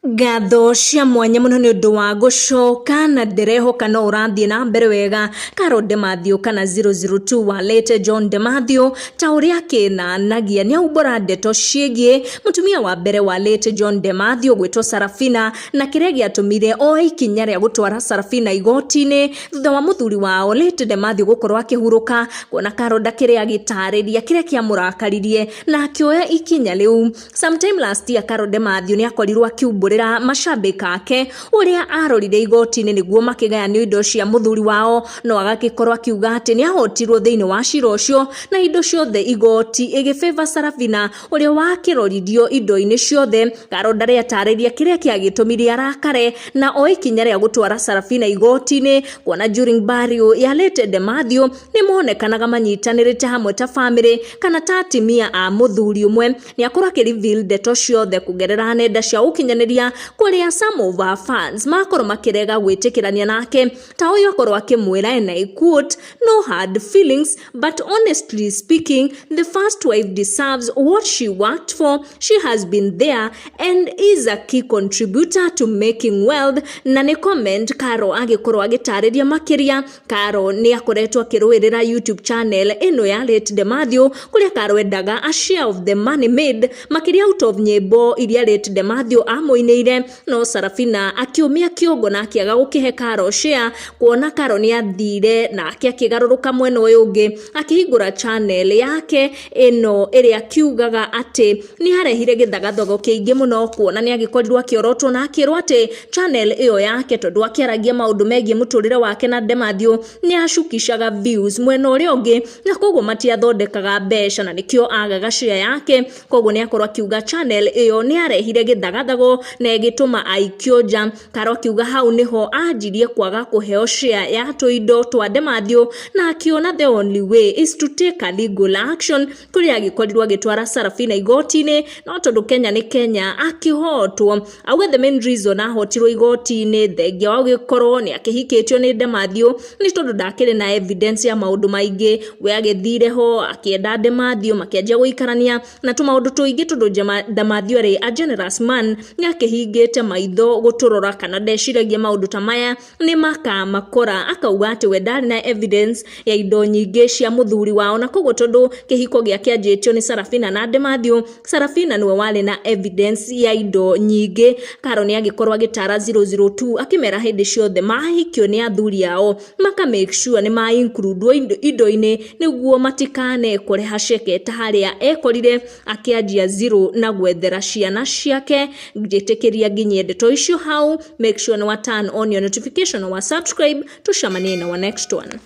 Ngatho cia mwanya mũno nĩ ũndũ wa gũcoka na ndĩrehoka no ũrathiĩ na mbere wega. Carol Demathew kana 002 wa late John Demathew ta ũrĩa akĩnanagia nĩ aumbũra ndeto ciĩgiĩ mũtumia wa mbere wa late John Demathew gwĩtwo Sarafina na kĩrĩa gĩatũmire oe ikinya rĩa gũtwara Sarafina igoti-inĩ thutha wa mũthuri wao late Demathew gũkorwo akĩhurũka, kuona Carol ndakĩrĩ agĩtarĩria kĩrĩa kĩamũrakaririe na akĩoya ikinya rĩu. Sometime last year Carol Demathew nĩ akorirwo akiumbũrĩra mashabĩki ake ũrĩa arorire igoti-inĩ nĩguo makĩgayanio indo cia mũthuri wao, no agagĩkorwo akiuga atĩ nĩ ahotirwo thĩinĩ wa cira ũcio na indo ciothe igoti ĩgĩ favor Sarafina ũrĩa wakĩroririo indo-inĩ ciothe. Carol ndarĩ atarĩria kĩrĩa kĩagĩtũmire arakare na oe ikinya rĩa gũtwara Sarafina igoti-inĩ, kuona during burial ya late Demathew nĩ monekanaga manyitanĩrĩte hamwe ta family kana ta atimia a mũthuri ũmwe. Nĩ akorwo akĩ reveal ndeto ciothe kũgerera nenda cia ũkinyanĩria, kũrĩa some of our fans makorwo makĩrega gwĩtĩkĩrania nake, ta ũyũ akorwo akĩmwĩra, and I quote, "No hard feelings, but honestly speaking, the first wife deserves what she worked for. She has been there and is a key contributor to making wealth." Na nĩ comment Carol agĩkorwo agĩtarĩria makĩria. Carol nĩ akoretwo akĩrũĩrĩra YouTube channel ĩno ya late Demathew, kũrĩa Carol endaga a share of the money made makĩria out of nyĩmbo iria late Demathew amũinĩire, no Sarafina akĩũmia kĩongo na akĩaga gũkĩhe Carol share, kuona Carol nĩ athire nake akĩgarũrũka mwena ũyũ ũngĩ akĩhingũra channel yake ĩno ĩrĩa akiugaga atĩ nĩ arehire gĩthagathago kĩingĩ mũno, kuona nĩ agĩkorirwo akĩorotwo na akĩrwo atĩ channel ĩyo yake, tondũ akĩaragia maũndũ megiĩ mũtũrĩre wake na Demathew, nĩ acukishaga views mwena ũrĩa ũngĩ na koguo matiathondekaga mbeca na nĩkĩo agaga share yake. Koguo nĩ akorwo akiuga channel ĩyo nĩ arehire gĩthagathago na ĩgĩtũma aikio nja. Carol akiuga hau nĩho anjirie kwaga kũheo share ya tũindo twa Demathew na akĩona the only way is to take a legal action, kũrĩa agĩkorirwo agĩtwara Sarafina igoti-inĩ, no tondũ Kenya nĩ Kenya akĩhotwo. Auga the main reason ahotirwo igoti-inĩ, thengia wa gũgĩkorwo nĩ akĩhikĩtio nĩ Demathew, nĩ tondũ ndakĩrĩ na evidence ya maũndũ maingĩ. We agĩthire ho akĩenda Demathew, makĩanjia gũikarania na tũmaũndũ tũingĩ, tondũ Demathew arĩ a generous man, nĩ akĩhingĩte maitho gũtũrora kana ndeciragia maũndũ ta maya nĩ makamakora. Akauga atĩ we ndarĩ na evidence ya indo nyingĩ cia mũthuri wao, na koguo tondũ kĩhiko gĩake anjĩtio nĩ Sarafina na Demathew, Sarafina nĩwe warĩ na evidence ya indo nyingĩ. Carol nĩ agĩkorwo agĩtara 002 akĩmera hĩndĩ ciothe mahikio nĩ athuri ao maka make sure nĩ ma include indo-inĩ nĩguo matikanekore haceke ta harĩa ekorire akĩanjia zero na gwethera ciana ciake. Njĩtĩkĩria nginyie ndeto icio hau. Make sure nĩ wa turn on your notification, wa subscribe. Tucemanie in our next one.